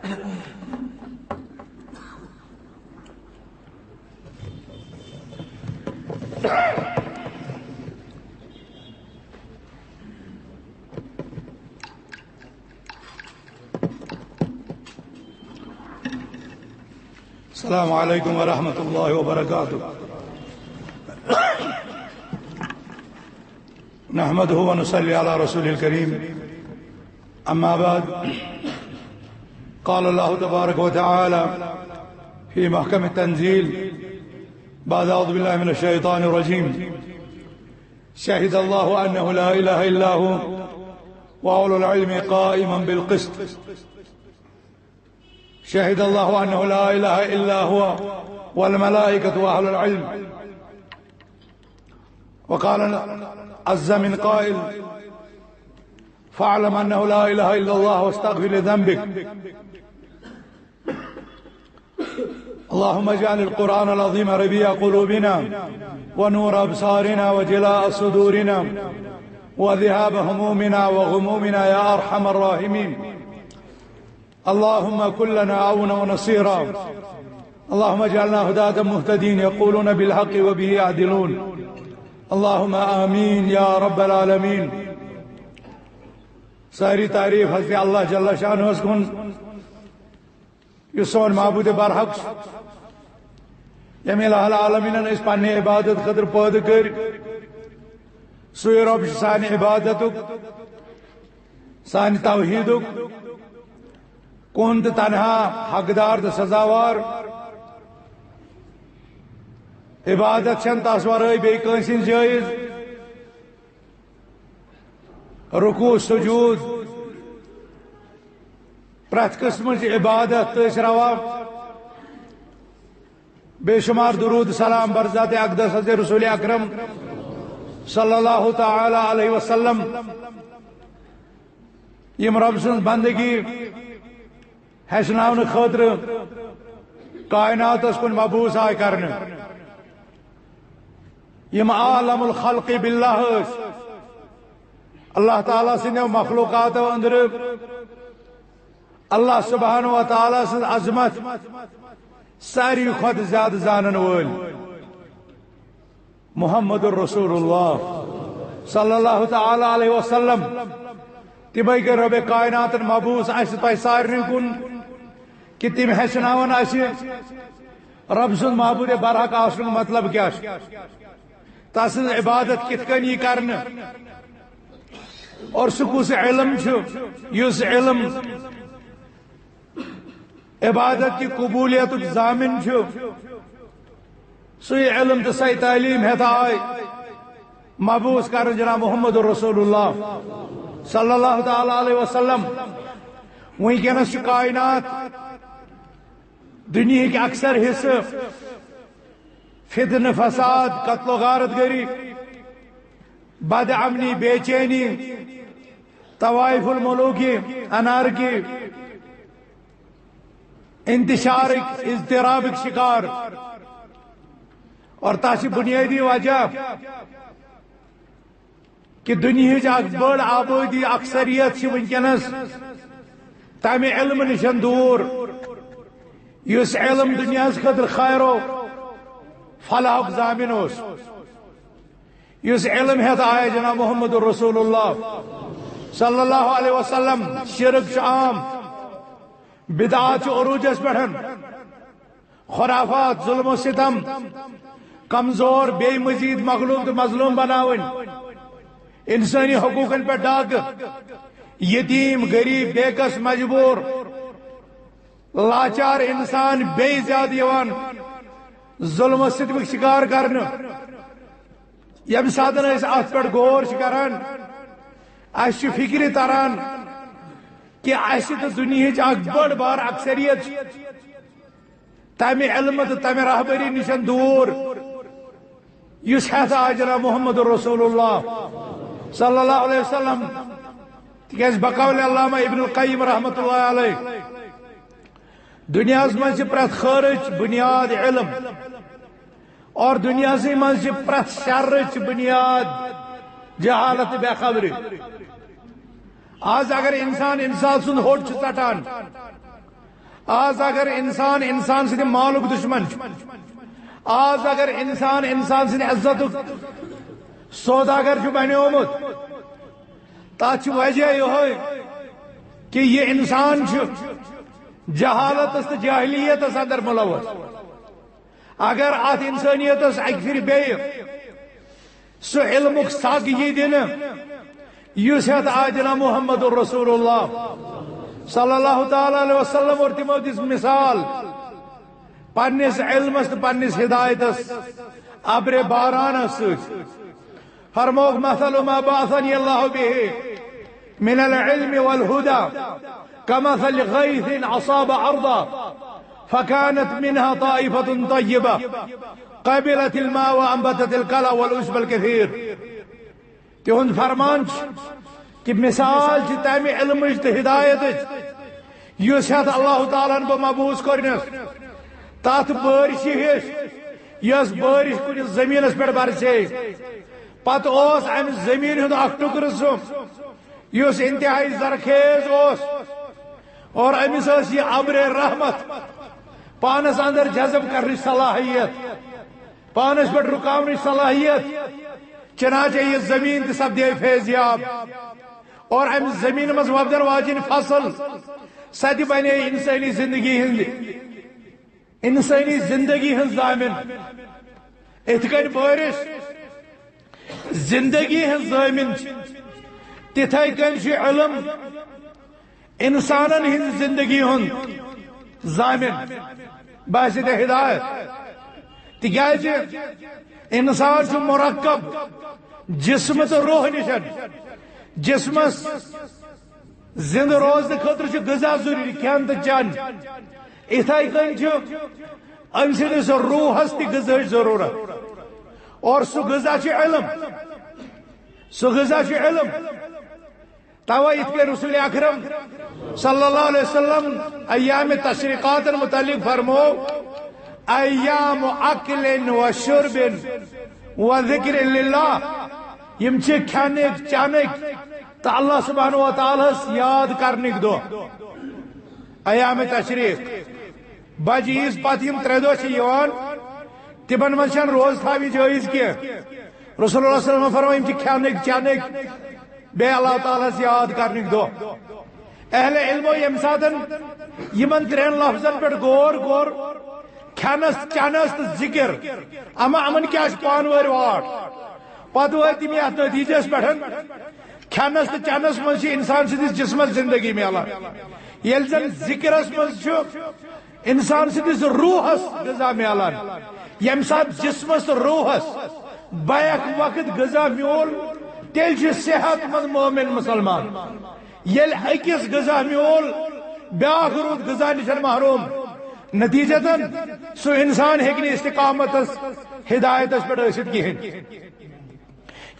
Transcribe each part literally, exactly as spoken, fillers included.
السلام عليكم ورحمة الله وبركاته. نحمده ونصلي على رسوله الكريم. أما بعد، قال الله تبارك وتعالى في محكم التنزيل بعد أعوذ بالله من الشيطان الرجيم: شهد الله أنه لا إله إلا هو وأولو العلم قائما بالقسط. شهد الله أنه لا إله إلا هو والملائكة وأهل العلم. وقال عز من قائل: فاعلم أنه لا إله إلا الله واستغفر لذنبك. اللهم اجعل القرآن العظيم ربيع قلوبنا ونور أبصارنا وجلاء صدورنا وذهاب همومنا وغمومنا يا أرحم الراحمين. اللهم كن لنا عونا ونصيرا. اللهم اجعلنا هداة مهتدين يقولون بالحق وبه يعدلون. اللهم آمين يا رب العالمين. ساری تعریف حضرت اللہ جل شانہ کن، یُس سون معبود برحق چھُ، ییٚمۍ الہ العالمینن أسۍ پننہِ عبادت خٲطرٕ پٲدٕ کٔرۍ۔ سُے رب چھُ سانہِ عبادتُک، سانہِ توحیدُک کُن تہٕ تنہا حقدار تہٕ سزاوار۔ عبادت چھنہٕ تس ورٲے بیٚیہِ کٲنٛسہِ ہٕنٛز جٲیز۔ رکوع، سجود، پرٛٮ۪تھ قٕسمٕچ عبادت تہٕ أسۍ روا بے شمار درود سلام بر ذات اقدس حضرت رسول اکرم صلی اللہ تعالی علیہ وسلم، یم رب سٕنٛز بندگی ہیٚچھناونہٕ خٲطرٕ کائناتس کُن مبعوث آے کرنہٕ۔ یم عالم الخلق باللہ ٲسۍ، اللہ تعالیٰ سٕنٛدیو مخلوقاتو أنٛدرٕ اللہ سبحانہ و تعالیٰ سٕنٛز عظمت ساروی کھۄتہٕ زیادٕ زانن وٲلۍ محمد رسول اللہ صلی اللہ تعالیٰ علیہ وسلم۔ تِمے گٔے رب کائناتن مبعوث اسہِ تۄہہِ سارنٕے کُن، کہِ تِم ہیٚچھناون اسہِ رب سُنٛد معبود برحق آسنُک مطلب کیٛاہ چھُ، تسٕنٛز عبادت کِتھ کٔنۍ یی کرنہٕ، اور سُہ کُس علم چھُ یُس علم عبادت کی قبولیتُک ضامن چھُ۔ سُے علم تہٕ سۄے تعلیٖم ہیٚتھ آے مبعوث کرنہٕ جناب محمد رسول اللہ صلی اللہ تعالیٰ علیہ وسلم۔ وٕنکیٚنس چھُ کائنات، دُنیہٕکۍ اکثر حصہٕ فتنہٕ، فساد، قتل و غارت گری، بد امنی، بے چینی، طوائف الملوکی، انارکی، انتشارٕکۍ، اضطرابٕکۍ شکار۔ اور تس چھِ بنیٲدی وجہ کہِ دُنیہٕچ اکھ بٔڑ آبٲدی، اکثریت چھِ وٕنکیٚنس تمہِ علمہٕ نِش دوٗر، یُس علم دُنیاہس خٲطرٕ خیر و فلاحُک ضامن اوس، یُس علم ہیٚتھ آیہِ جناب محمد رسول اللہ صلی اللہ علیہ وسلم۔ شرک چھُ عام، بدعات چھُ عروجس پٮ۪ٹھ، خرافات، ظلم و ستم، کمزور، بیٚیہِ مزید مغلوب تہٕ مظلوم بناوٕنۍ، انسٲنی حقوقن پٮ۪ٹھ ڈاکہٕ، یتیٖم، غریب، بے کس، مجبور، لاچار انسان بیٚیہِ زیادٕ یِوان ظلم و ستمٕکۍ شکار کرنہٕ۔ ییٚمہِ ساتہٕ أسۍ اتھ پٮ۪ٹھ غور چھِ کران، اسہِ چھُ فکرِ تران کہِ اسہِ تہٕ دُنیہٕچ اکھ بٔڑ بار اکثریت چھِ تمہِ علمہٕ تہٕ تمہِ رہبری نِش دوٗر، یُس ہیٚتھ آو جناب محمد رسول اللہ صلی اللہ علیہ وسلم۔ تِکیازِ بقول علامہ ابن القیم رحمۃ اللہ علیہ، دُنیاہس منٛز چھِ پرٛٮ۪تھ خٲرٕچ بُنیاد علم، اور دُنیاہسٕے منٛز چھِ پرٛٮ۪تھ شرٕچ بُنیاد جہالت تہٕ بے خبری۔ آز اگر انسان انسان سُنٛد ہوٚٹ چھُ ژٹان، آز اگر انسان انسان سٕنٛدِ مالُک دشمن چھُ، آز اگر انسان انسان سٕنٛدِ عزتُک سوداگر چھُ بنیومُت، تتھ چھُ وجہ یِہوٚے کہِ یہِ انسان چھُ جہالتس تہٕ جاہلیتس اندر ملوث۔ اگر اتھ انسانیتس اکہِ پھرِ بیٚیہِ سُہ علمُک سگ یی دِنہٕ، یُس ہٮ۪تھ آدِنہ محمد رسول اللہ صلی اللہ تعالیٰ علیہ وسلم، اور تِمو دِژ مثال پننِس علمس تہٕ پننِس ہدایتس ابرِ بارانس سۭتۍ۔ فرمووُکھ، "مثل ما بعثني الله به من العلم والهدى كمثل غيث أصاب أرضا فكانت منها طائفة طيبة قبلت الماء وأنبتت الكلأ والعشب الكثير۔" تِہُنٛد فرمان چھُ کہِ مثال چھِ تَمہِ علمٕچ تہٕ ہدایتٕچ، یُس ہٮ۪تھ اللہ تعالیٰ ہن بہٕ مبعوث کوٚرنس، تتھ بٲرشہِ ہِش، یۄس بٲرِش کُنہِ زٔمیٖنس پٮ۪ٹھ برسے۔ پتہٕ اوس امہِ زٔمیٖنہِ ہُنٛد اکھ ٹُکرٕ سُہ، یُس انتہائی زرخیز اوس، اور أمِس ٲس یہِ ابرِ رحمت پانس اندر جذب کرنٕچ صلاحیت، پانس پٮ۪ٹھ رُکاونٕچ صلاحیت۔ چنانچہ یہِ زٔمیٖن تہِ سپدے فیض یاب، اور امہِ زٔمیٖنہِ منٛز وۄپدن واجیٚنۍ فصل، سۄ تہِ بنے انسٲنی زندگی ہٕنٛدِ، انسٲنی زندگی ہٕنٛز ضامن۔ یِتھ کٔنۍ بٲرِش زندگی ہٕنٛز ضامن چھِ، تِتھے کٔنۍ چھُ علم انسانن ہٕنٛز زندگی ہُنٛد ضامن، باعث ہدایت۔ تِکیازِ انسان چھُ مرکب جسم تہٕ روح نِش۔ جسمس زندٕ روزنہٕ خٲطرٕ چھُ غذا ضروٗری، کھٮ۪ن تہٕ چٮ۪ن۔ یِتھے کٔنۍ چھُ أمۍ سٕنٛدِس روحس تہِ غذاہٕچ ضروٗرت، اور سُہ غذا چھُ علم۔ سُہ غذا چھُ علم۔ توے یِتھ کٔنۍ رسول اکرم صلی اللہ علیہ وسلم ایام تشریقاتن متعلق فرمو، "ایام اکل و شرب و ذکر للہ"، یِم چھِ کھٮ۪نٕکۍ، چٮ۪نٕکۍ تہٕ اللہ سبحانہ و تعالیٰ ہس یاد کرنٕکۍ دۄہ۔ ایام تشریق، بجہِ عیز پتہٕ یِم ترٛےٚ دۄہ چھِ یِوان، تِمن منٛز چھَنہٕ روزٕ تھاوٕنۍ جٲیز کینٛہہ۔ رسول اللہ صلی اللہ علیہ وسلم فرموو، یِم چھِ کھٮ۪نٕکۍ، چٮ۪نٕکۍ، بیٚیہِ اللہ تعالیٰ ہس یاد کرنٕکۍ دۄہ۔ اہل علمو ییٚمہِ ساتن یِمن ترٛٮ۪ن لفظن پٮ۪ٹھ غور کوٚر، کھٮ۪نس، چٮ۪نس تہٕ ذکر، اما یِمن کیٛاہ چھِ پانہٕ وٲرۍ واٹھ؟ پتہٕ وٲتۍ تِم یتھ نتیجس پٮ۪ٹھ، کھٮ۪نس تہٕ چٮ۪نس منٛز چھِ انسان سٕنٛدِس جسمس زندگی میلان، ییٚلہِ زن ذکرس منٛز چھُ انسان سٕنٛدِس روحس غذا میلان۔ ییٚمہِ ساتہٕ جسمس تہٕ روحس بیک وقت غذا میول، تیٚلہِ چھُ صحت مند مومن مسلمان۔ ییٚلہِ أکِس غذا میول، بیٛاکھ روٗد غذا نِش محروم، نتیجتاً سُہ انسان ہیٚکہِ نہٕ استقامتس، ہدایتس پٮ۪ٹھ ٲسِتھ کِہیٖنۍ۔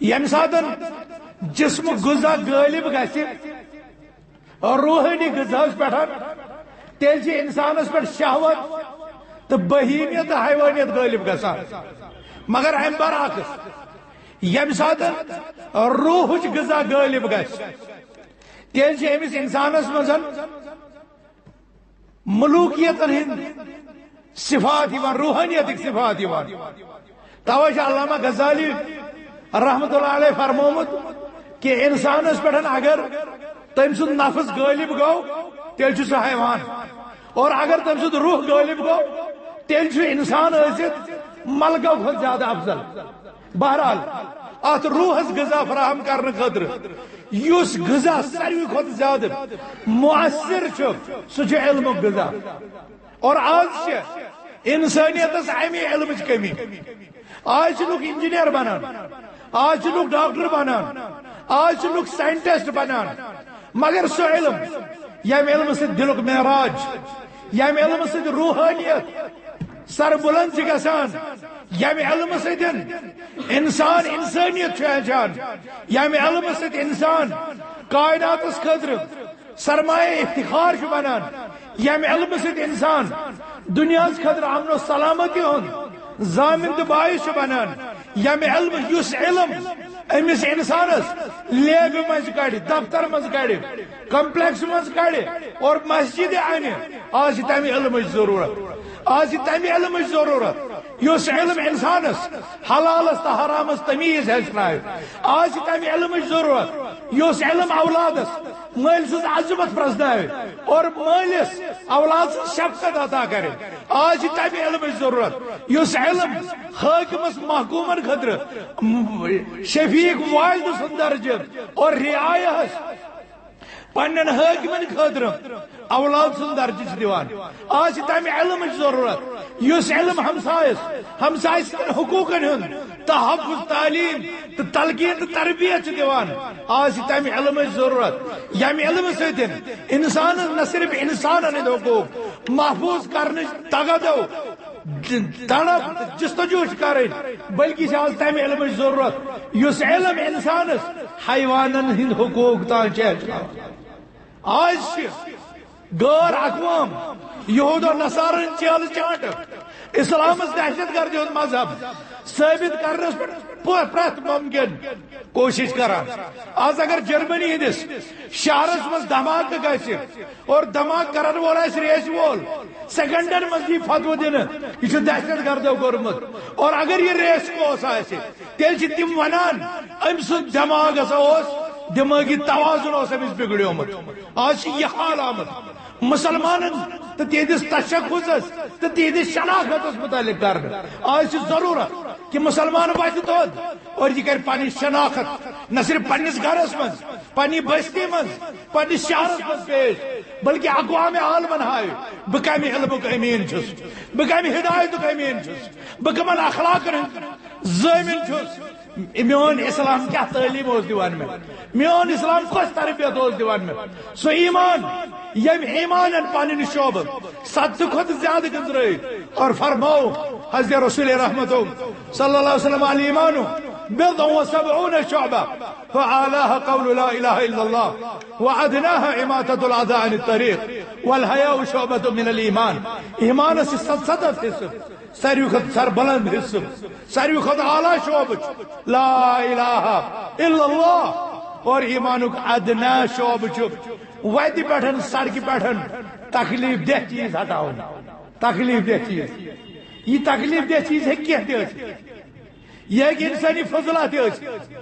ییٚمہِ ساتہٕ جسمُک غذا غٲلب گژھِ روحٲنی غذاہس پٮ۪ٹھ، تیٚلہِ چھِ انسانس پٮ۪ٹھ شہوت تہٕ بہیمیت تہٕ حیوانیت غٲلب گژھان۔ مگر امہِ برعکس، ییٚمہِ ساتہٕ روحٕچ غذا غٲلب گژھِ، تیٚلہِ چھِ أمِس انسانس منٛز ملوکیتن ہٕنٛدۍ صفات یِوان، روحانیتٕکۍ صفات یِوان۔ توے چھُ علامہ غزالی رحمت اللہ علیہ فرمومُت کہِ انسانس پٮ۪ٹھ اگر تٔمۍ سُنٛد نفس غٲلب گوٚو، تیٚلہِ چھُ سُہ حیوان، اور اگر تٔمۍ سُنٛد روح غٲلب گوٚو، تیٚلہِ چھُ انسان ٲسِتھ ملکو کھۄتہٕ زیادٕ افضل۔ بہرحال، اتھ روحس غذا فراہم کرنہٕ خٲطرٕ یُس غذا ساروی کھۄتہٕ زیادٕ مؤثر چھُ، سُہ چھُ علمُک غذا۔ اور آز چھِ انسانیتس امہِ علمٕچ کمی۔ آز چھِ لُکھ انجینئر بنان، آز چھِ لُکھ ڈاکٹر بنان، آز چھِ لُکھ سائنٹسٹ بنان، مگر سُہ علم، ییٚمہِ علمہٕ سۭتۍ دلُک معراج، ییٚمہِ علمہٕ سۭتۍ روحانیت سربلند چھِ گژھان، ییٚمہِ علمہٕ سۭتۍ انسان انسانیت چھُ ہیٚچھان، ییٚمہِ علمہٕ سۭتۍ انسان کائناتس خٲطرٕ سرمایہ افتخار چھُ بنان، ییٚمہِ علمہٕ سۭتۍ انسان دنیاہس خٲطرٕ امن و سلامتی ہُنٛد ضامن تہٕ باعث چھُ بنان، ییٚمہِ علمہٕ، یُس علم أمِس انسانس لیبہِ منٛز کڑِ، دفتر منٛز کڑِ، کمپلیکس منٛز کڑِ اور مسجد انہِ، آز چھِ تمہِ علمٕچ ضروٗرت۔ آز چھِ تمہِ علمٕچ ضروٗرت یُس علم انسانس حلالس تہٕ حرامس تمیٖز ہیٚچھنایہِ۔ آز چھِ تمہِ علمٕچ ضروٗرت یُس علم اولادس مٲلۍ سٕنٛز عظمت پرزناوِ اور مٲلِس اولاد سٕنٛز شفقت عطا کرِ۔ آز چھِ تمہِ علمٕچ ضروٗرت یُس علم حٲکمس محکوٗمن خٲطرٕ شفیق والد سُنٛد درجہٕ اور رعایہس پننٮ۪ن حٲکمن خٲطرٕ اولاد سُنٛد درجہٕ چھِ دِوان۔ آز چھِ تمہِ علمٕچ ضروٗرت یُس علم ہمسایس، ہمسایہِ سٕنٛدٮ۪ن حقوٗقن ہُنٛد تحفظ، تعلیٖم تہٕ تلقین تہٕ تربیت چھِ دِوان۔ آز چھِ تمہِ علمٕچ ضروٗرت ییٚمہِ علمہٕ سۭتۍ انسانس نہ صرف انسانن ہٕنٛدۍ حقوٗق محفوظ کرنٕچ تگادو تڑپ تہٕ جستجو چھِ کرٕنۍ، بلکہِ چھِ آز تمہِ علمٕچ ضروٗرت یُس علم انسانس حیوانن ہٕنٛدۍ حقوٗق تام چھِ ہیٚچھناوان۔ آز چھِ غٲر اقوام یہود و نصارن چیلہٕ چانٹہٕ اسلامس دہشت گردی ہُنٛد مذہب ثٲبت کرنس پٮ۪ٹھ پرٛ-، پرٛٮ۪تھ ممکن کوٗشش کران۔ آز اگر جرمنی ہٕنٛدِس شہرس منٛز دھماکہٕ گژھِ اور دھماکہٕ کرن وول آسہِ ریسہِ وول، سیکنڈن منٛز یی فتویٰ دِنہٕ، یہِ چھُ دہشت گردو کوٚرمُت۔ اور اگر یہِ ریس کوس آسہِ، تیٚلہِ چھِ تِم ونان، أمۍ سُنٛد دٮ۪ماغ ہسا اوس، دٮ۪مٲغی توازن اوس أمِس بگڑیومُت۔ آز چھِ یہِ حال آمُت۔ مسلمانن تہٕ تِہنٛدِس تشخصس تہٕ تِہنٛدِس شناختس متعلق کرنہٕ۔ آز چھِ ضروٗرت کہِ مسلمان وۄتھِ تھوٚد اور یہِ کرِ پنٕنۍ شناخت نہ صرف پننِس گرس منٛز، پننہِ بستی منٛز، پننِس شہرس منٛز پیش، بلکہِ اقوام عالمن ہاوِ بہٕ کمہِ علمُک امین چھُس، بہٕ کمہِ ہدایتُک امین چھُس، بہٕ کمن اخلاقن ہُنٛد ضٲمن چھُس۔ میون اسلام کیٛاہ تعلیٖم اوس دِوان مےٚ؟ میون اسلام کۄس تربیت اوس دِوان مےٚ؟ سُہ ایمان ییٚمۍ ایمانن پنٕنۍ شعبہٕ صدٕ کھۄتہٕ زیادٕ گٔنزرٲوۍ۔ اور فرموو حضرت رسول رحمتو صلی اللہ علیہ وسلم، الايمان بضع وسبعون شعبة، فأعلاها قول لا إله إلا الله، وأدناها إماطة الأذى عن الطريق، والحياء شعبة من الإيمان۔ ایمانس چھِ ستھ ستتھ حصہٕ۔ ساروی کھۄتہٕ سربلند حصہٕ، ساروی کھۄتہٕ اعلیٰ شعبہٕ چھُ لا الہ الا اللہ۔ اور ایمانُک ادنیٰ شعبہٕ چھُ وتہِ پٮ۪ٹھ، سڑکہِ پٮ۪ٹھ تکلیف دہ چیز ہٹاوُن۔ تکلیف دہ چیز، یہِ تکلیف دہ چیز ہیٚکہِ کینٛہہ تہِ ٲسِتھ۔ یہِ ہیٚکہِ انسٲنی فضلہ تہِ ٲسِتھ،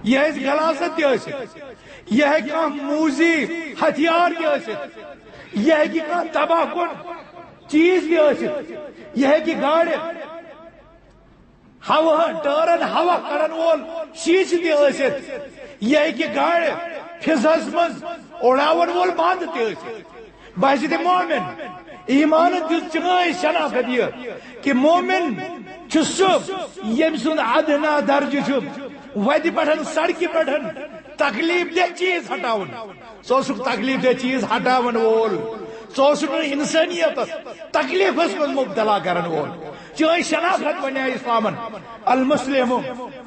یہِ ہیٚکہِ غلاظت تہِ ٲسِتھ، یہِ ہیٚکہِ کانٛہہ موٗزی ہتھیار تہِ ٲسِتھ، یہِ ہیٚکہِ کانٛہہ تباہ کُن چیز تہِ ٲسِتھ، یہِ ہیٚکہِ گاڑِ ہوا، ٹٲرن ہوا کڑن وول شیشہٕ تہِ ٲسِتھ، یہِ ہیٚکہِ گاڑِ فضہس منٛز اُڑاون وول بند تہِ ٲسِتھ۔ بحیثیت مومن، ایمانن دِژ چٲنۍ شناخت یہِ کہِ مومن چھُ سُہ ییٚمۍ سُنٛد ادنیٰ درجہٕ چھُ وتہِ پٮ۪ٹھ، سڑکہِ پٮ۪ٹھ تکلیف دہ چیز ہٹاوُن۔ سُہ اوسُکھ تکلیف دہ چیز ہٹاون وول۔ سُہ اوسُکھ نہٕ انسانیتس تکلیفس منٛز مبتلا کرن وول۔ چٲنۍ شناخت بنیٛاے اسلامن۔ المسلم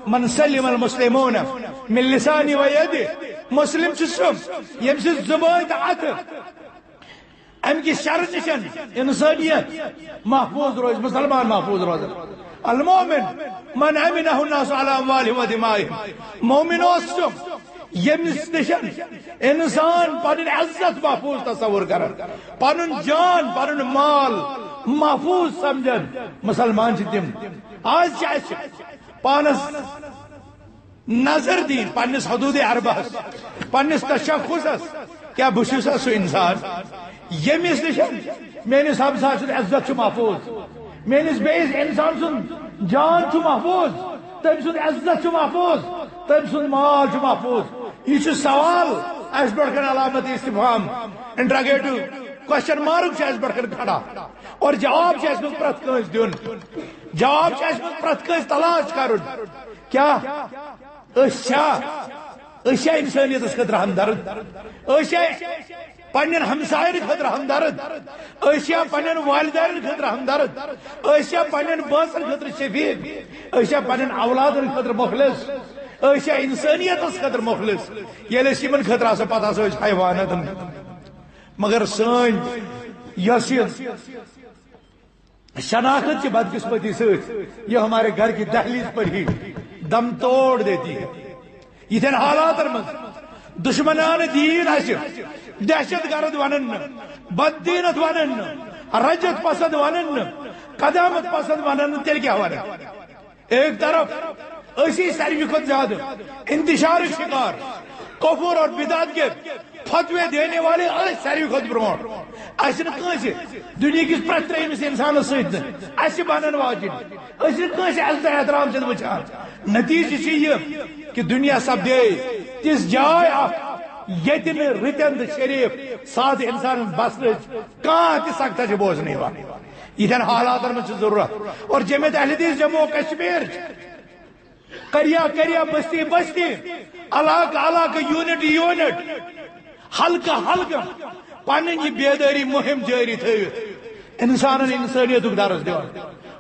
من سلم المسلمون من لسانه ويده۔ مسلم چھُ سُہ ییٚمۍ سٕنٛز زبٲنۍ تہٕ اتھٕ امہِ کہِ شرٕ نِش انسٲنیت محفوظ روزِ، مسلمان محفوظ روزن۔ المؤمن من امنه الناس على اموالهم ودمائهم۔ مومن اوس سُہ ییٚمِس نِش انسان پنٕنۍ عزت محفوظ تصور کران، پنُن جان، پنُن مال محفوظ سمجھان۔ مسلمان چھِ تِم۔ آز چھِ اسہِ پانس نظر دِنۍ پننِس حدود اربعس، پننِس تشخصس، کیٛاہ بہٕ چھُسا سُہ انسان ییٚمِس نِش میٲنِس ہمسایہِ سُنٛد عزت چھُ محفوظ، میٲنِس بیٚیِس انسان سُنٛد جان چھُ محفوظ، تٔمۍ سُنٛد عزت چھُ محفوظ، تٔمۍ سُنٛد مال چھُ محفوظ۔ یہِ چھُ سوال، اسہِ پٮ۪ٹھ کَرِ علامت استفہام، انٹرگیٹو کوسچن مارک چھُ اسہِ پٮ۪ٹھ کَرِ کھڑا، اور جواب چھُ اسہِ منٛز پرٛٮ۪تھ کٲنٛسہِ دیُن۔ جواب چھُ اسہِ منٛز پرٛٮ۪تھ کٲنٛسہِ تلاش کرُن۔ کیٛاہ أسۍ چھا، أسۍ چھا انسٲنیتس خٲطرٕ ہمدرد؟ أسۍ چھا پننٮ۪ن ہمساین خٲطرٕ ہمدرد؟ أسۍ چھا پننٮ۪ن والدینن خٲطرٕ ہمدرد؟ أسۍ چھا پننٮ۪ن بٲژن خٲطرٕ شفیق؟ أسۍ چھا پننٮ۪ن اولادن خٲطرٕ مخلص؟ أسۍ چھا انسٲنیتس خٲطرٕ مخلص؟ ییٚلہِ أسۍ یِمن خٲطرٕ آسو، پتہٕ آسو أسۍ حیواناتن۔ مگر سٲنۍ یۄس یہِ شناخت چھِ بدقسمتی سۭتۍ، یہ ہمارے گھر کی دہلیز پر ہی دم توڑ دیتی ہے۔ یِتھٮ۪ن حالاتن منٛز دشمنان دین آسہِ، دہشت گرد ونن نہٕ، بددینت ونن نہٕ، رجعت پسند ونن نہٕ، قدامت پسند ونن نہٕ، تیٚلہِ کیٛاہ ونن؟ ایک طرف أسی ساروی کھۄتہٕ زیادٕ انتشار شکار، کفر اور بدعت کے فتوے دینے والے أسۍ ساروی کھۄتہٕ برونٛٹھ۔ اسہِ نہٕ کٲنٛسہِ، دُنیا کِس پرٛٮ۪تھ ترٛیٚیِمِس انسانس سۭتۍ نہٕ، اسہِ بنن واجِنۍ۔ أسۍ نہٕ کٲنٛسہِ عزت احترام سۭتۍ وٕچھان۔ نتیجہٕ چھُ یہِ کہِ دُنیا سپدے تِژھ جاے اکھ، ییٚتہِ نہٕ رٕتٮ۪ن تہٕ شریف سادٕ انسانن بسنٕچ کانٛہہ تہِ سخت چھِ بوزنہٕ یِوان۔ یِتھٮ۪ن حالاتن منٛز چھِ ضروٗرت۔ اور جمعیت اہل حدیث جموں و کشمیر چھِ کریا کریا، بستی بستی، علاقہٕ علاقہٕ، یونٹ یونٹ، حلقہٕ حلقہٕ پنٕنۍ یہِ بیدٲری مُہِم جٲری تھٲوِتھ انسانن انسٲنیتُک درس دِوان،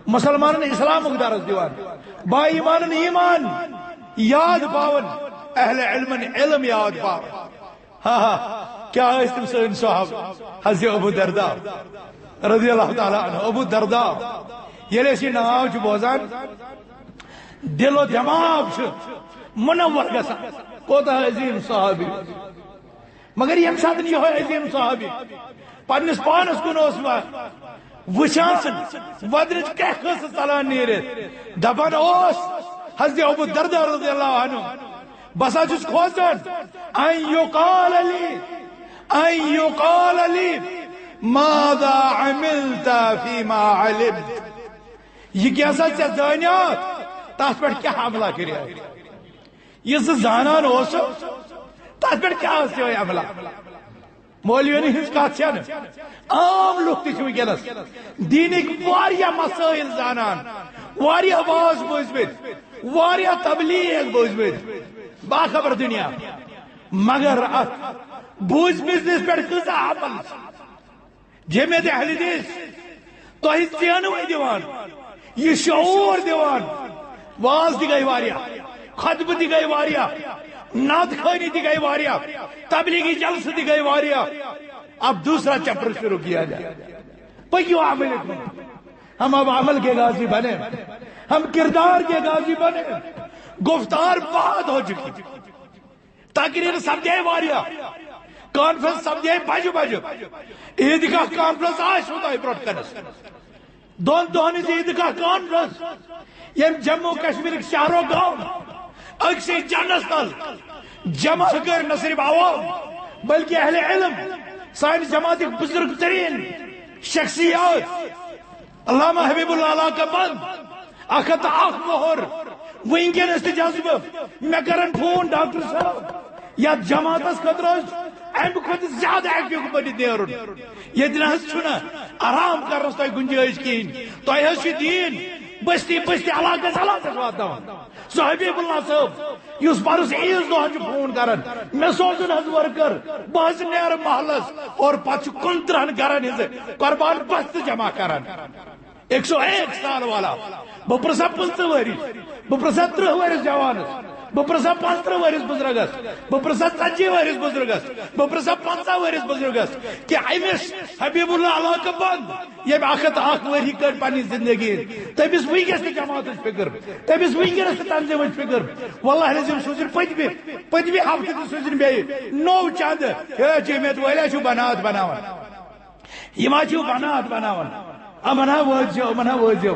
مسلمانن اسلامُک درس دِوان، با ایمانن ایمان یاد پاوان، اہل علمن علم یاد پاوان۔ ہا ہا، کیٛاہ ٲسۍ تِم سٲنۍ صحابہٕ؟ حضرت ابو دردا رضی اللہ تعالیٰ عنہ، ابو دردا، ییٚلہِ أسۍ یہِ ناو چھِ بوزان، دل و دماغ چھُ منور گژھان۔ کوتاہ عظیم صحابی۔ مگر ییٚمہِ ساتہٕ یِہوٚے عظیم صحابی پننِس پانس کُن اوس و-، وٕچھان، سُہ وۄدرِتھ کیٛاہ ٲسٕس ژلان نیٖرِتھ، دپان اوس حضرت ابو الدرداء رضی اللہ عنہ، بہٕ ہسا چھُس کھوژان، ان یقال لی، ان یقال لی، ماذا عملت فیما علمت؟ یہِ کیٛاہ سا ژےٚ زانیاتھ، تتھ پٮ۪ٹھ کیٛاہ عملہ کریاتھ؟ یہِ ژٕ زانان اوسُکھ، تتھ پٮ۪ٹھ کیٛاہ ٲس چٲنۍ عملہ؟ مولوین ہٕنٛز کتھ چھنہٕ، عام لُکھ تہِ چھِ وٕنکیٚنس دیٖنٕکۍ واریاہ مسٲیل زانان، واریاہ واز بوٗزمٕتۍ، واریاہ تبلیغ بوٗزمٕتۍ، باخبر دُنیا، مگر اتھ بوٗزمٕتِس پٮ۪ٹھ کۭژاہ عمل چھِ؟ جمعیت اہل حدیث تۄہہِ زینوٕے دِوان، یہِ شعور دِوان۔ واز تہِ گٔے واریاہ، خطبہٕ تہِ گٔے واریاہ، نعت خوانی تہِ گٔے واریاہ، تبلیغی جلسہٕ تہِ گٔے واریاہ۔ اب دوسرا چیپٹر شروع کیا جائے۔ پٔکِو عملہِ کُن۔ ہم اب عمل کے غازی بنے، ہم کردار کے غازی بنے۔ گفتار بہت ہو چکی۔ تقریر سپدے واریاہ، کانفرنس سپدے بجہِ بجہِ، عیدگاہ کانفرنس آسہِ تۄہہِ برونٛٹھ کنس۔ دۄن دۄہن ہٕنٛز عیدگاہ کانفرنس، ییٚمۍ جموں کشمیرٕکۍ شہر و گام أکسٕے جنڈس تل جمع کٔر، نہ صرف عوام بلکہ اہل علم، سانہِ جماعتٕکۍ بزرگ ترین شخصیات، علامہ حبیب اللہ علاقہ بند، اکھ ہتھ تہٕ اکھ وُہر، وٕنکیٚنس تہِ جذبہٕ۔ مےٚ کرن فون، ڈاکٹر صٲب، یتھ جماعتس خٲطرٕ اوس امہِ کھۄتہٕ زیادٕ ایکٹیو بٔنِتھ نیرُن۔ ییٚتہِ نہ حظ چھُنہٕ آرام کرنس تۄہہِ گُنجٲیِش کِہیٖنۍ۔ تۄہہِ حظ چھُ دیٖن بستی بستی، علاقس علاقس واتناوان۔ سُہ حبیب اللہ صٲب یُس پرُس عیٖذ دۄہن چھُ فون کران، مےٚ سوزُن حظ ورکر، بہٕ حظ نیرٕ محلس، اور پتہٕ چھُ کُنترٕہن گرن ہٕنٛزٕ قربان بستہٕ جمع کران۔ ایک سو ایک سال والا، بہٕ پرٛژھا پٕنٛژٕہ ؤرِش، بہٕ پرٛژھا تٕرٛہ ؤرِش جوانس، بہٕ پرٛژھا پانٛژترٕٛہ ؤرِش بُزرگس، بہٕ پرٛژھا ژتجی ؤرِش بُزرگس، بہٕ پرٛژھا پنٛژاہ ؤرِش بُزرگس، کہِ أمِس حبیب اللہ علاقہٕ بند، ییٚمۍ اکھ ہتھ اکھ ؤری کٔڑ پننہِ زندگی، تٔمِس وٕنکیٚس تہِ جماعتٕچ فکر، تٔمِس وٕنکیٚنس تہِ تنظیمٕچ فکر۔ واللہ العظیم سوٗزِن پٔتمہِ، پٔتمہِ ہفتہٕ تہِ سوٗزِن بیٚیہِ نوٚو چندٕ۔ ہے جمعیت وٲلۍ، چھُ بنات بناوان، یِم حظ چھِ بنات بناوان۔ یِمن ہا وٲتۍزیو، یِمن ہا وٲتۍزیو،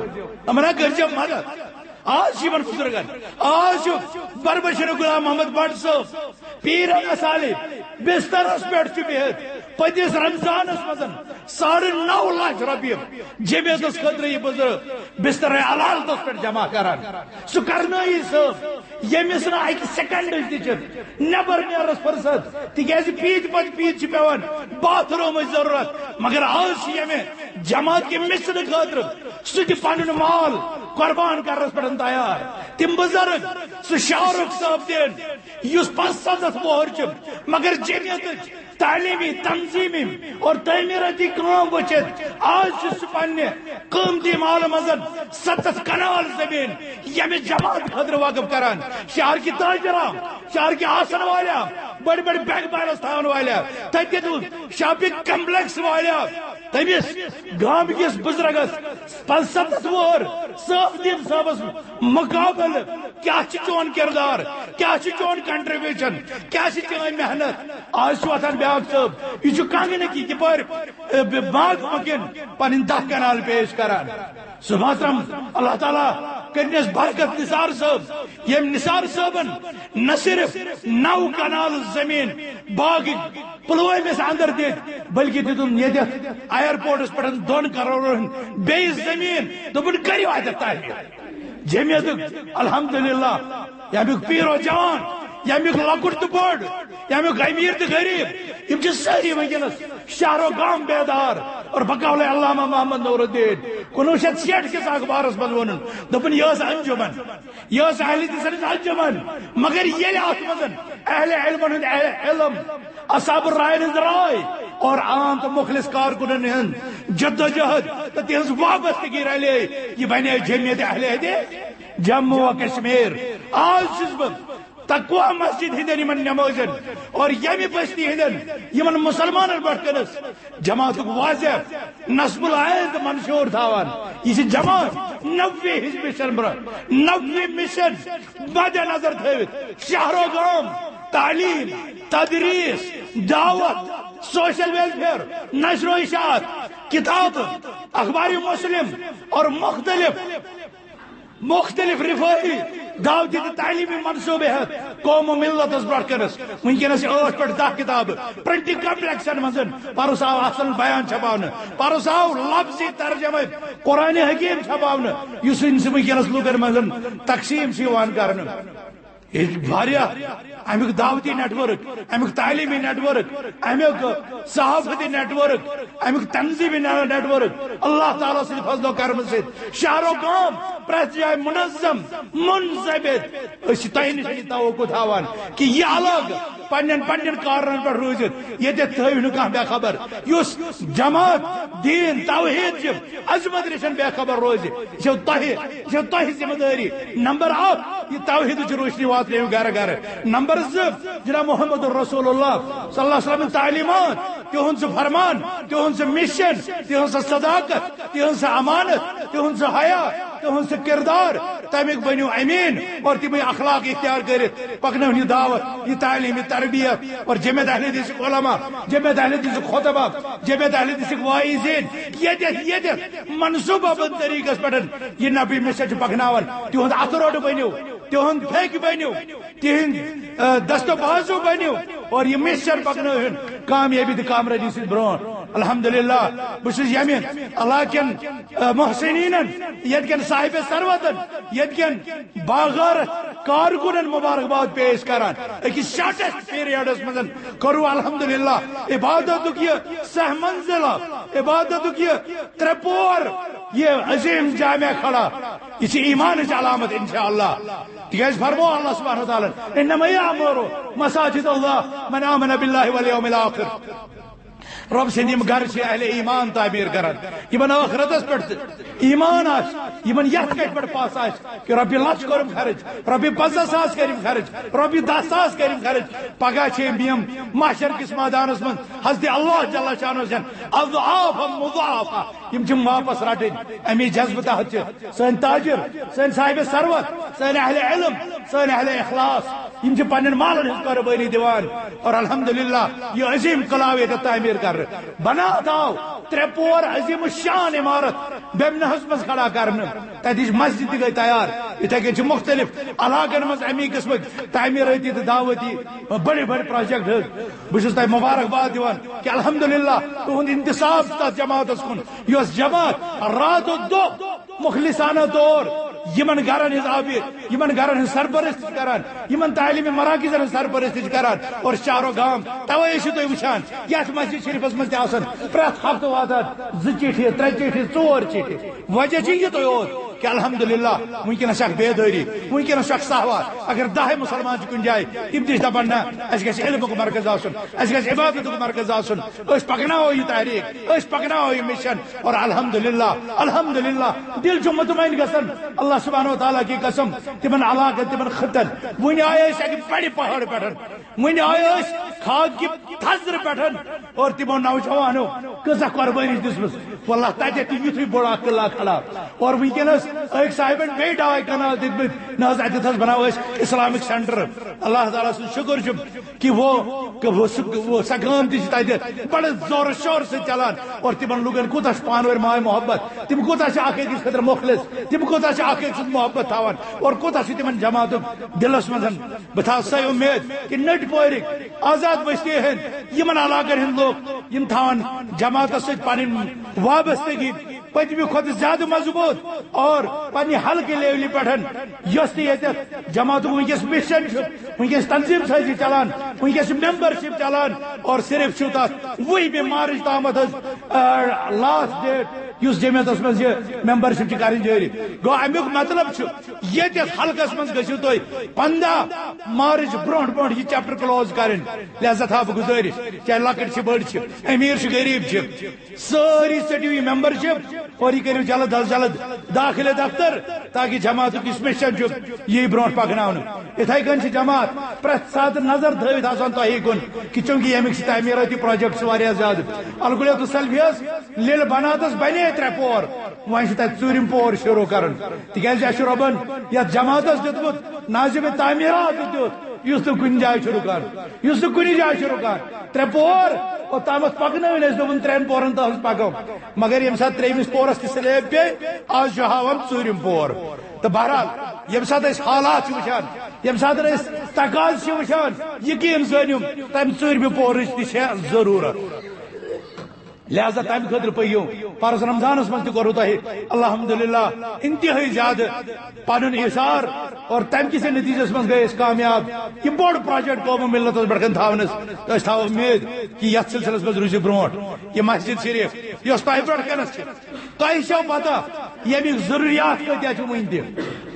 یِمن ہا کٔرۍزیو مدد۔ آز چھِ یِمن بُزرگن، آز چھُ بربشیر غلام محمد بٹ صٲب، پیٖر احمد صالح، بسترس پٮ۪ٹھ چھُ بِہِتھ۔ پٔتمِس رمضانس منٛز ساڑٕ نو لچھ رۄپیہِ جمعیتس خٲطرٕ یہِ بُزرگ بستر عدالتس پٮ۪ٹھ جمع کران۔ سُہ کرنٲیی صٲب، ییٚمِس نہٕ اَکہِ سیکنڈٕچ تہِ چھِ نٮ۪بر نیرنس فرصت، تِکیازِ پیٖتۍ پتہٕ پیٖتۍ چھِ پٮ۪وان باتھ رومٕچ ضروٗرت۔ مگر آز چھِ ییٚمہِ جماعت کہِ مِشنہٕ خٲطرٕ سُہ تہِ پنُن مال قربان کرنس پٮ۪ٹھ تیار۔ تِم بُزرگ، سُہ شاہ رخ صٲب تہِ، یُس پانٛژھ ستتھ وُہر چھُ، مگر جمعیتٕچ تعلیمی، تنظیمی اور تعمیراتی کٲم وٕچھِتھ آز چھُ سُہ پننہِ قۭمتی مالہٕ منٛز ستتھ کنال زٔمیٖن ییٚمہِ جماعت خٲطرٕ وقف کران۔ شہر کہِ تاجرام، شہر کہِ آسن والٮ۪ن، بڑ بڑ بینک بیلنس تھاون والیا، تتہِ تہِ شاپنگ کمپلیکس والیا، تٔمِس گام کِس بزرگس پانٛژھ ستتھ وُہر صاف دین صٲبس مقابل کیا چھ چون کردار، کیا چھ چون کنٹریبیوشن، کیا چھ چٲنۍ محنت؟ آز چھُ وۄتھان بیاکھ صٲب، یہِ چھُ کنگنہٕ کہِ یہِ پٲرۍ، اے، باغ مکن پنٕنۍ دہ کنال پیش کران۔ سُہ محترم، اللہ تعالیٰ کٔرنس برکت نثار صٲب، یم نثار صٲبن نہ صرف نو کنال زمین باغ پلوٲمِس اندر دِتھ، بلکہ دِتُن ییٚتٮ۪تھ ایئرپورٹس پٮ۪ٹھ دۄن کرورن بیٚیہِ زمین، دوٚپُن، "کٔرِو اتٮ۪تھ تعمیٖر۔" جمعیتُک الحمدللہ، ییٚمیُک پیر و جوان، ییٚمیُک لۄکُٹ تہٕ بوٚڑ، ییٚمیُک امیر تہٕ غریب، یِم چھِ سٲری وٕنکیٚنس شہر و گام بیدار۔ اور بقول علامہ محمد نور الدین، کُنوُہ شیٚتھ شیٹھ کِس اخبارس منٛز ووٚنُن، دوٚپُن، یہِ ٲس انجمن، یہِ ٲس اہل حدیثن ہٕنٛز انجمن، مگر ییٚلہِ اتھ منٛز اہل علمن ہُنٛد اہل علم، اصحاب الرائے ہٕنٛز راے اور عام تہٕ مخلص کارکنن ہٕنٛز جدوجہد تہٕ تِہنٛز وابستگی رلے، یہِ بنے جمعیت اہل حدیث جموں و کشمیر۔ آز چھُس بہٕ تقوی مسجد ہٕنٛدٮ۪ن یِمن نمٲزٮ۪ن اور ییٚمہِ بستی ہٕنٛدٮ۪ن یِمن مسلمانن پٮ۪ٹھ کٔرٕس جماعتُک واضح نصب العین تہٕ منشور تھاوان۔ یہِ چھِ جماعت نوِ حزب سربراہ، نوِ مشن مد نظر تھٲوِتھ شہر و گام، تعلیم، تدریس، دعوت، سوشل ویلفیئر، نشر و اشاعت، کتاب، اخبار مسلم اور مختلف مختلف رفاہی، دعوتی تہٕ تعلیمی منصوبہٕ ہیتھ قوم و ملتس برونٛٹھ کنس۔ وٕنکیٚنس چھِ ٲٹھ پٮ۪ٹھ دَہ کتابہٕ پرنٹنگ کمپلیکسن منٛز۔ پرُس آو احسن البیان چھپاونہٕ، پرُس آو لفظی ترجمہٕ قرآن حکیم چھپاونہٕ، یُس وٕنکیٚنس لوٗکن منٛز تقسیٖم چھُ یِوان کرنہٕ۔ ییٚتہِ واریاہ امیُک دعوتی نیٹ ورک، امیُک تعلیمی نیٹ ورک، امیُک صحافتی نیٹ ورک، امیُک تنظیمی نے-، نیٹ ورک، اللہ تعالیٰ سٕنٛدِ فضل و کرمہٕ سۭتۍ شہر و گام پرٛٮ۪تھ جایہِ منظم، منضبط۔ أسۍ چھِ تۄہہِ نِش یہِ توقع تھاوان کہِ یہِ علاقہٕ پننٮ۪ن، پننٮ۪ن کارنن پٮ۪ٹھ روٗزِتھ ییٚتٮ۪تھ تھٲوِو نہٕ کانٛہہ بے خبر۔ یُس جماعت، دین، توحید چھِ عظمت نِش بے خبر روزِ، یہِ چھو تۄہہِ، یہِ چھو تۄہہِ ذمہ دٲری۔ نمبر اکھ، یہِ توحیدٕچ روشنی واتنٲیِو گرٕ گرٕ۔ نمبر زٕ، جناب محمد رسول اللہ صلی اللہ علیہ وسلم تعلیمات، تِہُنٛد سُہ فرمان، تِہُنٛد سُہ مشن، تِہُنٛد سُہ صداقت، تِہُنٛد سُہ امانت، تِہُنٛد سُہ حیا، تِہُنٛد سُہ کردار، تَمیُک بٔنِو امین اور تِمے اخلاق اختیار کٔرِتھ پکنٲوِن یہِ دعوت، یہِ تعلیٖم، یہِ تربیت اور جمعیت اہل حدیثٕکۍ علماء، جمعیت اہل حدیثٕکۍ خطبہ، جمعیت اہل حدیثٕکۍ واعظین، ییٚتٮ۪تھ، ییٚتٮ۪تھ منصوٗبہ بنٛد طریٖقس پٮ۪ٹھ یہِ نبی مشن چھِ پکناوان، تِہُنٛد اَتھٕ روٚٹ بٔنِو، تِہُنٛد پھیٚکۍ بٔنِو، تِہِنٛدۍ، آ، دست و بازو بٔنِو اور یہِ مشن پکنٲوِن کامیٲبی تہٕ کامیٲبی سۭتۍ برونٛٹھ۔ الحمدللہ، بہٕ چھُس ییٚمہِ علاقہٕ کٮ۪ن، آ، محسنینن، ییٚتہِ کٮ۪ن صاحب ثروتن، ییٚتہِ کٮ۪ن باغارت کارکنن مبارکباد پیش کران۔ أکِس شارٹسٹ پیریڈس منٛز کٔرو الحمدللہ عبادتُک یہِ سہ منزلہ، عبادتُک یہِ ترٛےٚ پور، یہِ عظیم جامع کھڑا۔ یہِ چھِ ایمانٕچ علامت انشاءاللہ۔ تِکیازِ فرموو اللہ سبحانہ وتعالیٰ، "انما یعمر مساجد اللہ من آمن باللہ والیوم الآخر۔" رۄب سٕنٛدۍ یِم گرٕ چھِ اہل ایمان تعمیٖر کران، یِمن ٲخرتس پٮ۪ٹھ تہِ ایمان آسہِ، یِمن یتھ کتھِ پٮ۪ٹھ پژھ آسہِ کہِ رۄپیہِ لچھ کٔرٕم خرٕچ، رۄپیہِ پنٛژاہ ساس کٔرِم خرٕچ، رۄپیہِ دَہ ساس کٔرِم خرٕچ، پگاہ چھِ یِم، یِم محشر کِس مٲدانس منٛز حضرت اللہ جل شانہ سٕنٛدٮ۪ن اضعافا مضاعفا، یِم چھِ واپس رٹٕنۍ۔ امی جذبہٕ تحت چھِ سٲنۍ تاجر، سٲنۍ صاحب ثروت، سٲنۍ اہل علم، سٲنۍ اہل اخلاص، یِم چھِ پننٮ۪ن مالن ہٕنٛز قربٲنی دِوان۔ اور الحمدللہ، یہِ عظیم کلاو ییٚتٮ۪تھ تعمیٖر کرنہٕ۔ بنات آو ترٛےٚ پور عظیم الشان عمارت بیمنہس منٛز کھڑا کرنہٕ۔ تتِچ مسجد تہِ گٔے تیار۔ یِتھے کٔنۍ چھِ مختلف علاقن منٛز امی قٕسمٕکۍ تعمیٖرٲتی تہٕ دعوتی بٔڑۍ بٔڑۍ پروجیکٹ۔ بہٕ چھُس تۄہہِ مبارکباد دِوان کہِ الحمدللہ تُہُنٛد انتساب چھُ تتھ جماعتس کُن، یۄس جماعت رات و دۄہ مخلصانہ طور یِمن گرن ہٕنٛز آبی، یِمن گرن ہٕنٛز سرپرستی چھِ کران، یِمن تعلیمی مراکزن ہٕنٛز سرپرستی چھِ کران اور شہر و گام۔ توے ٲسِو تُہۍ وٕچھان یتھ مسجد شریفس منٛز تہِ آسان پرٛٮ۪تھ ہفتہٕ واتان زٕ چِٹھِ، ترٛےٚ چِٹھِ، ژور چِٹھِ۔ وجہ چھُ یہِ تُہۍ اوت کہ الحمدللہ، وٕنکیٚنَس چھِ اکھ بیدٲری، وٕنکیٚنَس چھُ اکھ سہوار۔ اگر دَہے مُسلمان چھِ کُنہِ جایہِ، تِم تہِ چھِ دَپان، نہ، اَسہِ گژھِ علمُک مرکز آسُن، اَسہِ گژھِ عبادتُک مرکز آسُن، أسۍ پَکناوو یہِ تحریٖک، أسۍ پَکناوو یہِ مِشن۔ اور الحمدللہ، الحمدللہ، دِل چھُ مطمئن گژھان۔ اللہ سبحانہ و تعالیٰ کی قسم، تِمن علاقن، تِمن خطن، وٕنہِ آیہِ أسۍ اَکہِ بَڑِ پہاڑٕ پٮ۪ٹھ، وٕنہِ آیہِ أسۍ خاک کہِ تھزرٕ پٮ۪ٹھ، اور تِمو نوجوانو کۭژاہ قۄربٲنی دِژمٕژ۔ واللہ، تتہِ تہِ یُتھُے بوٚڑ اکھ قلعہ کھڑا۔ اور وٕنکیٚنس أکۍ صاحبن بیٚیہِ ڈاے کنال دِتمٕتۍ، نہ حظ، اتہِ حظ بناوو أسۍ اسلامک سینٹر۔ اللہ تعالیٰ سُنٛد شُکر چھُ کہ وہ، کہ وہ سُہ، وہ سۄ کٲم تہِ چھِ تتہِ بڑٕ زورٕ شورٕ سۭتۍ چلان۔ اور تِمن لُکن کوٗتاہ چھُ پانہٕ ؤرۍ ماے محبت، تِم کوٗتاہ چھِ اکھ أکِس خٲطرٕ مُخلص، تِم کوٗتاہ چھِ اکھ أکۍ سُنٛد محبت تھاوان، اور کوٗتاہ چھُ تِمن جماعتُک دِلس منٛز۔ بہٕ تھاوٕ سۄے اُمید کہ نٔٹۍ پورِکۍ، آزاد بستی ہٕنٛدۍ یِمن علاقن ہٕنٛدۍ لوٗکھ، یِم تھاوَن جماعتس سۭتۍ پنٕنۍ وابستگی پٔتمہِ کھۄتہٕ زیادٕ مضبوٗط، اور پننہِ حلقہٕ لیولہِ پٮ۪ٹھ، یۄس تہِ ییٚتٮ۪تھ جماعتُک وٕنکیٚس مِشن چھُ، وٕنکیٚس تنظیٖم سٲزی چلان، وٕنکیٚس چھِ ممبرشپ چلان، اور صرف چھُ تتھ وُہمہِ مارچ تامتھ حظ، آ، لاسٹ ڈیٹ، یُس جماعتس منٛز یہِ ممبرشپ چھِ کرٕنۍ جٲری۔ گوٚو، امیُک مطلب چھُ، ییٚتٮ۪تھ حلقس منٛز گٔژھِو تُہۍ پنٛداہ مارچ برونٛٹھ برونٛٹھ یہِ چیپٹر کلوز کرٕنۍ۔ لہذا تھاوٕ بہٕ گُزٲرِش، چاہے لۄکٕٹۍ چھِ، بٔڑۍ چھِ، امیر چھِ، غریب چھِ، سٲری ژٔٹِو یہِ ممبرشپ اور یہِ کٔرِو جلد از جلد دٲخلہٕ دفتر، تاکہ جماعتُک یُس مِشن چھُ، یہِ یی برونٛٹھ پکناونہٕ۔ یِتھے کٔنۍ چھِ جماعت پرٛٮ۪تھ ساتہٕ نظر تھٲوِتھ آسان تۄہی کُن، کہ چونکہ ییٚمِکۍ چھِ تعمیٖرٲتی پروجیکٹس واریاہ زیادٕ۔ الکلیت السلفیس لیلہِ بناتس بنے ترٛےٚ پور، وۄنۍ چھُ تتہِ ژوٗرِم پور شروع کرُن، تِکیازِ اَسہِ چھُ رۄبن یتھ جماعتس دیُتمُت ناظم تعمیٖرات دیُت، یُس نہٕ کُنہِ جایہِ چھُ رُکان، یُس نہٕ کُنہِ جایہِ چھُ رُکان۔ ترٛےٚ پور، اوٚتامَتھ پَکنٲوِن أسۍ، دوٚپُن، ترٛٮ۪ن پورَن تام پَکو۔ مگر ییٚمہِ ساتہٕ ترٛیٚیِمِس پورَس تہِ سلیب پیٚیہِ، آز چھُ ہاوان ژوٗرِم پور۔ تہٕ بہرحال، ییٚمہِ ساتہٕ أسۍ حالات چھِ وٕچھان، ییٚمہِ ساتہٕ أسۍ تقاضہٕ چھِ وٕچھان، یقیٖن زٲنِو، تَمہِ ژوٗرِمہِ پورٕچ تہِ چھےٚ ضروٗرت۔ لہذا تمہِ خٲطرٕ پٔکِو۔ فرض رمضانس منٛز تہِ کوٚروٕ تۄہہِ الحمدللہ انتہٲئی زیادٕ پنُن ایثار، اور تمہِ کِس نتیجس منٛز گٔے أسۍ کامیاب۔ یہِ بوٚڑ پروجیکٹ قومی ملتس برٛونٛٹھ کن تھاونس، تہٕ أسۍ تھاوو امید کہِ یتھ سلسلس منٛز روٗزِو برٛونٛٹھ۔ یہِ مسجد شریف یۄس تۄہہِ برٛونٛٹھ کنس چھِ، تۄہہِ چھو پتہ ییٚمِکۍ ضروٗریات کۭتیاہ چھِ وٕنہِ تہِ،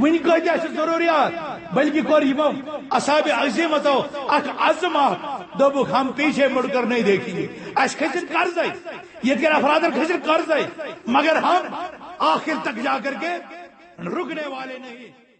وٕنہِ کۭتیاہ چھِ ضروٗریات، بلکہِ کوٚر یِمو اصحاب عظیمتو اکھ عزم اکھ، دوٚپُکھ، ہم پیچھے مڑ کر نہیں دیکھیں گے۔ اسہِ کھٔتۍ قرضے، ییٚتہِ کٮ۪ن افرادن کھٔتۍ قرضے، مگر ہم آخر تک جا کر کے رکنے والے نہیں۔